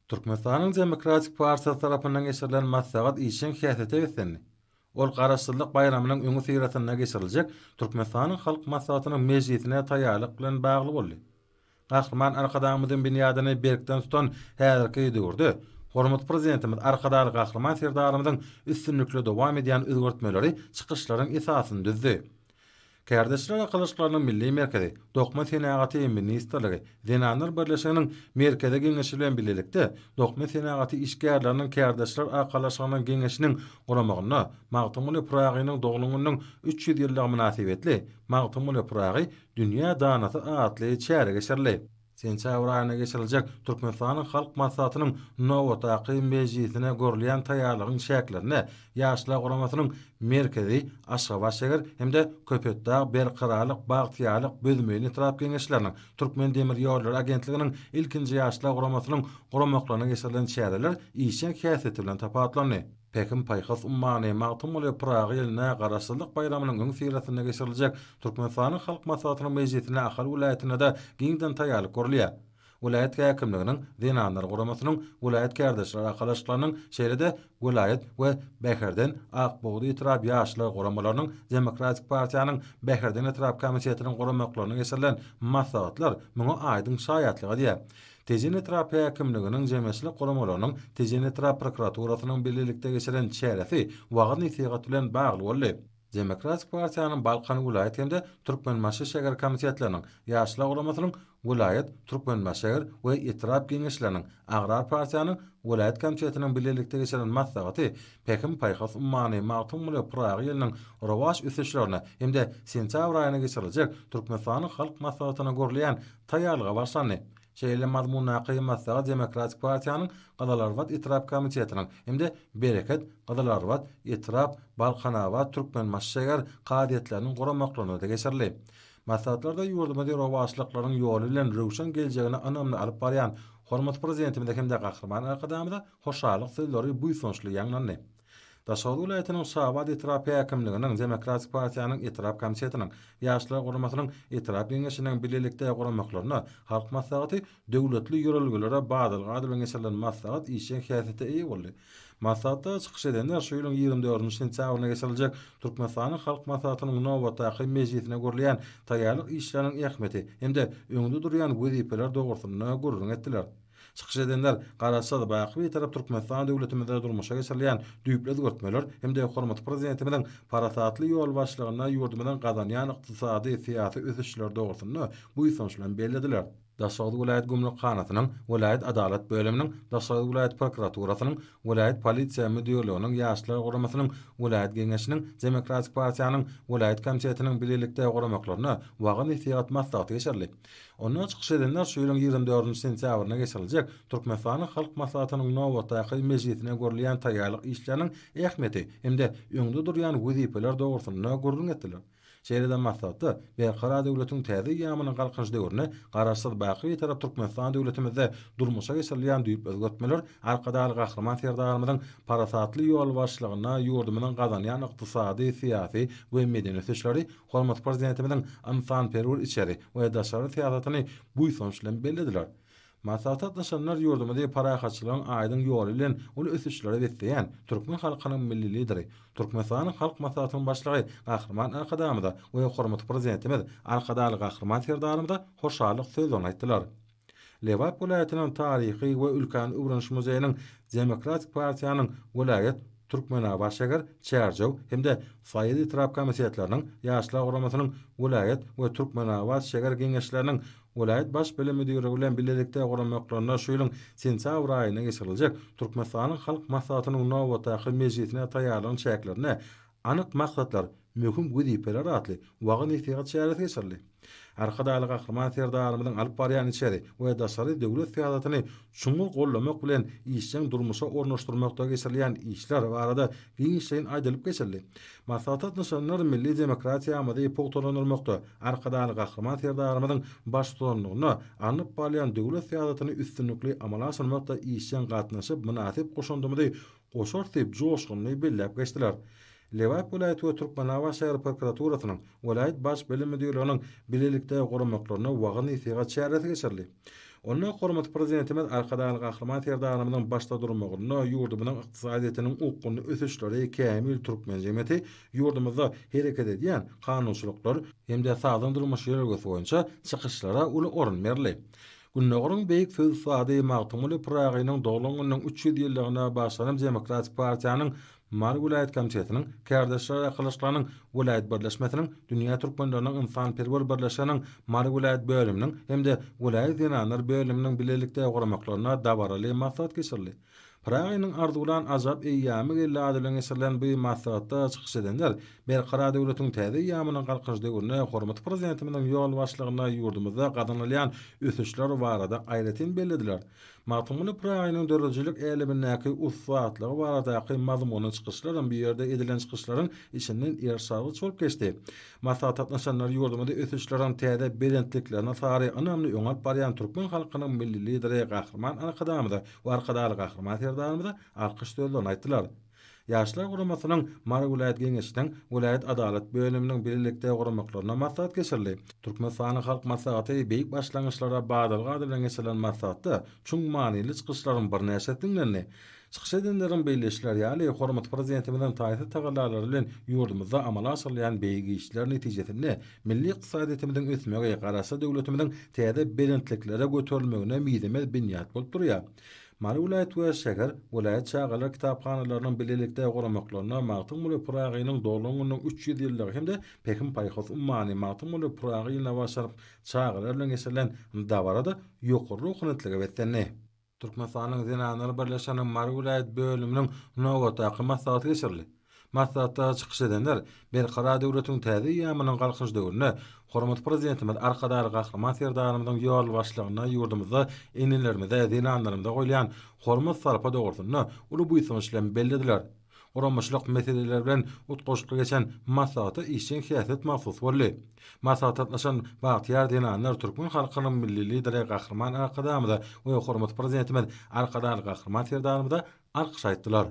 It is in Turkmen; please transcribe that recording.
Türkmenistanyň Demokratik partiýasy tarapyndan geçirilen maslahat işjeň häsiýete beslendi. Ol Garaşsyzlyk baýramynyň öňüsyrasynda geçiriljek Türkmenistanyň Halk Maslahatynyň mejlisine taýýarlyk bilen bagly boldy. Gahryman Arkadagymyzyň binýadyny berkden tutan häzirki döwürde hormatly Prezidentimiz Arkadagly Gahryman Serdarymyzyň üstünlikli dowam edýän özgertmeleri çykyşlaryň esasyny düzdi. Kärdeşler arkalaşyklarynyň Milli merkezi, Dokma senagaty ministrligi, Zenanlar birleşiginiň Merkezi Geňeşi bilen bilelikde Dokma senagaty işgärleriniň kärdeşler arkalaşygynyň Geňeşiniň guramagynda Magtymguly Pyragynyň doglan gününiň 300 ýyllygy mynasybetli Magtymguly Pyragy, dünýä danasy atly çäre geçirildi. Sentýabr aýynda geçiriljek Türkmenistanyň Halk Maslahatynyň nobatdaky mejlisine görülýän taýýarlygyň çäklerinde Ýaşlar guramasynyň Merkezi, Aşgabat şäher hem-de Köpetdag, Berkararlyk, Bagtyýarlyk, Büzmeýin etrap Geňeşleriniň, Türkmendemirýollary agentliginiň ilkinji Ýaşlar guramasynyň guramaklarynda geçirilen çäreler işjeň häsiýeti bilen tapawutlandy. Pähim-paýhas ummany Magtymguly Pyragy ýylynda Garaşsyzlyk baýramynyň öňüsyrasynda geçiriljek Türkmenistanyň Halk Maslahatynyň mejlisine Ahal welaýatynda-da giňden taýýarlyk görülýär. Welaýat häkimliginiň, Zenanlar guramasynyň, welaýat kärdeşler arkalaşyklarynyň, şeýle-de welaýat we Bäherden, Akbugda etrap Ýaşlar guramalarynyň, Demokratik partiýanyň Bäherden etrap komitetiniň guramaklarynda geçirilen maslahatlar muňa aýdyň şaýatlyk edýär. Tejen etrap häkimliginiň jemgyýetçilik guramalarynyň Tejen etrap prokuraturasynyň bilelikde geçiren çäresi wagyz-nesihat bilen bagly boldy. Demokratik partiýanyň Balkan welaýat hem-de Türkmenbaşy şäher komitetleriniň, Ýaşlar guramasynyň welaýat, Türkmenbaşy şäher we etrap Geňeşleriniň, Agrar partiýanyň welaýat komitetiniň bilelikde geçiren maslahaty Pähim-paýhas ummany Magtymguly Pyragy ýylynyň rowaç ösüşlerine hem-de sentýabr aýynda geçiriljek Türkmenistanyň Halk Maslahatyna görülýän taýýarlyga başlandy. Şeýle mazmundaky maslahat Demokratik partiýanyň Gyzylarbat etrap komitetiniň hem-de Bereket, Gyzylarbat, etrap, Balkanabat, Türkmenbaşy şäher kazyýetleriniň guramaklarynda-da geçirildi. Maslahatlarda ýurdumyzy rowaçlyklaryň ýoly bilen röwşen geljegine ynamly alyp barýan hormatly Prezidentimize hem-de Gahryman Arkadagymyza hoşallyk sözleri buýsançly ýaňlandy. Daşoguz welaýatynyň Şabat etrap häkimliginiň, Demokratik partiýanyň etrap komitetiniň, Ýaşlar guramasynyň etrap Geňeşiniň bilelikde guramaklarynda Halk Maslahaty döwletli ýörelgelere badalga ady bilen geçirilen maslahat işjeň häsiýete eýe boldy. Maslahatda çykyş edenler şu ýylyň 24-nji sentýabrynda geçiriljek Türkmenistanyň Halk Maslahatynyň nobatdaky mejlisine görülýän taýýarlyk işleriniň ähmiýeti hem-de öňde durýan wezipeler dogrusynda gürrüň etdiler. Çykyş edenler Garaşsyz, baky Bitarap Türkmenistan döwletimizde durmuşa geçirilýän düýpli özgertmeler hem-de hormatly Prezidentimiziň parasatly ýolbaşçylygynda ýurdumyzyň gazanýan ykdysady, syýasy ösüşleri dogrusynda buýsanç bilen bellediler. Daşoguz welaýat gümrükhanasynyň, welaýat adalat bölüminiň, Daşoguz welaýat prokuraturasynyň, welaýat polisiýa müdirliginiň, Ýaşlar guramasynyň welaýat Geňeşiniň, Demokratik partiýanyň welaýat komitetiniň bilelikde guramaklarynda wagyz-nesihat maslahaty geçirildi. Onda çykyş edenler şu ýylyň 24-nji sentýabrynda geçiriljek Türkmenistanyň Halk Maslahatynyň nobatdaky mejlisine görülýän taýýarlyk işleriniň ähmiýeti hem-de öňde durýan wezipeler dogrusynda gürrüň etdiler. Şeýle-de maslahatda Berkarar döwletiň täze eýýamynyň Galkynyş döwründe Garaşsyz, baky Bitarap Türkmenistan döwletimizde durmuşa geçirilýän düýpli özgertmeler Arkadagly Gahryman Serdarymyzyň parasatly ýolbaşçylygynda ýurdumyzyň gazanýan ykdysady, syýasy we medeni ösüşleri Hormatly Prezidentimiziň ynsanperwer içeri we daşary syýasatyny buýsanç bilen bellediler. Maslahata gatnaşanlar ýurdumyzy parahatçylygyň aýdyň ýoly bilen uly ösüşlere besleýän türkmen halkynyň Milli Lideri, Türkmenistanyň Halk Maslahatynyň Başlygy Gahryman Arkadagymyza we hormatly Prezidentimiz Arkadagly Gahryman Serdarymyza hoşallyk sözlerini aýtdylar. Lebap welaýatynyň Taryhy we ülkäni öwreniş muzeýiniň Demokratik partiýanyň welaýat, Türkmenabat şäher, Çärjew hem-de Saýat etrap komitetleriniň, Ýaşlar guramasynyň welaýat we Türkmenabat şäher Geňeşleriniň welaýat Baş bilim müdirligi bilen bilelikde guramaklarynda şu ýylyň sentýabr aýynda geçiriljek Türkmenistanyň Halk Maslahatynyň nobatdaky mejlisine taýýarlygyň çäklerinde Anyk maksatlar, möhüm wezipeler atly wagyz-nesihat çäresi geçirildi. Arkadagly Gahryman Serdarymyzyň alyp barýan içeri we daşary döwlet syýasatyny çuňňur goldamak bilen işjeň durmuşa ornaşdyrmakda geçirilýän işler barada giňişleýin aýdylyp geçildi. Maslahata gatnaşanlar milli demokratiýamyzy pugtalandyrmakda Arkadagly Gahryman Serdarymyzyň baştutanlygynda alnyp barylýan döwlet syýasatyny üstünlikli amala aşyrmakda işjeň gatnaşyp mynasyp goşandymyzy goşarys diýip joşgunly belläp geçdiler. Lebap welaýat we Türkmenabat şäher prokuraturasynyň, welaýat Baş bilim müdirliginiň bilelikde guramaklarynda wagyz-nesihat çäresi geçirildi. Onda hormatly Prezidentimiz Arkadagly Gahryman Serdarymyzyň başda durmagynda ýurdumyzyň ykdysadyýetiniň okgunly ösüşleri, kämil türkmen jemgyýeti, ýurdumyzda hereket edýän kanunçylyklar hem-de sagdyn durmuş ýörelgesi boýunça çykyşlara uly orun berildi. Gündogaryň beýik söz ussady Magtymguly Pyragynyň doglan gününiň 300 ýyllygyna bagyşlanyp Demokratik partiýanyň Mary welaýat komitetiniň, Kärdeşler arkalaşyklarynyň welaýat birleşmesiniň, Dünýä türkmenleriniň ynsanperwer birleşiginiň Mary welaýat bölüminiň hem-de welaýat zenanlar bölüminiň bilelikde guramaklarynda dabaraly maslahat geçirildi. Pyragynyň arzuwlan ajap eýýamy geldi ady bilen geçirilen bu maslahatda çykyş edenler Berkarar döwletiň täze eýýamynyň Galkynyş döwründe hormatly Prezidentimiziň ýolbaşçylygynda ýurdumyzda gazanylýan ösüşler barada aýratyn bellediler. Magtymguly Pyragynyň döredijilik älemindäki ussatlygy baradaky mazmunly çykyşlaram bu ýerde edilen çykyşlaryň içinden eriş-argaç bolup geçdi. Maslahata gatnaşanlar ýurdumyzy ösüşleriň täze belentliklerine sary ynamly öňe alyp barýan türkmen halkynyň Milli Lideri Gahryman Arkadagymyza we Arkadagly Gahryman Serdarymyza alkyş sözlerini aýtdylar. Ýaşlar guramasynyň Mary welaýat Geňeşiniň welaýat Adalat bölüminiň bilelikde guramaklarynda maslahat geçirildi. Türkmenistanyň Halk Maslahaty beýik başlangyçlara badalga ady bilen geçirilen maslahatda çuň manyly çykyşlaryň birnäçesi diňlendi. Çykyş edenleriň belleýşleri ýaly, hormatly Prezidentimiziň taýsyz tagallalary bilen ýurdumyzda amala aşyrylýan beýik işler netijesinde milli ykdysadyýetimiziň ösmegi, Garaşsyz döwletimiziň täze belentliklere göterilmegine mizemez binýat bolup durýar. Mary welaýat we şäher, welaýat çagalar kitaphanalarynyň bilelikde guramaklarynda Magtymguly Pyragynyň doglan gününiň 300 ýyllygy hem-de Pähim-paýhas ummany Magtymguly Pyragy ýylyna bagyşlanyp çagalar bilen geçirilen dabara-da ýokary ruhubelentlige beslendi. Türkmenistanyň Zenanlar birleşiginiň Mary welaýat bölüminiň nobatdaky maslahaty geçirildi. Maslahatda çykyş edenler Berkarar döwletiň täze eýýamynyň Galkynyş döwründe hormatly Prezidentimiz Arkadagly Gahryman Serdarymyzyň ýolbaşçylygynda ýurdumyzda enelerimize, zenanlarymyza goýulýan hormat-sarpa dogrusynda uly buýsanç bilen bellediler. Guramaçylyk meseleleri bilen utgaşykly geçen maslahata işjeň häsiýet mahsus boldy. Maslahata gatnaşan bagtyýar zenanlar türkmen halkynyň Milli Lideri Gahryman Arkadagymyza we hormatly Prezidentimiz Arkadagly Gahryman Serdarymyza alkyş aýtdylar.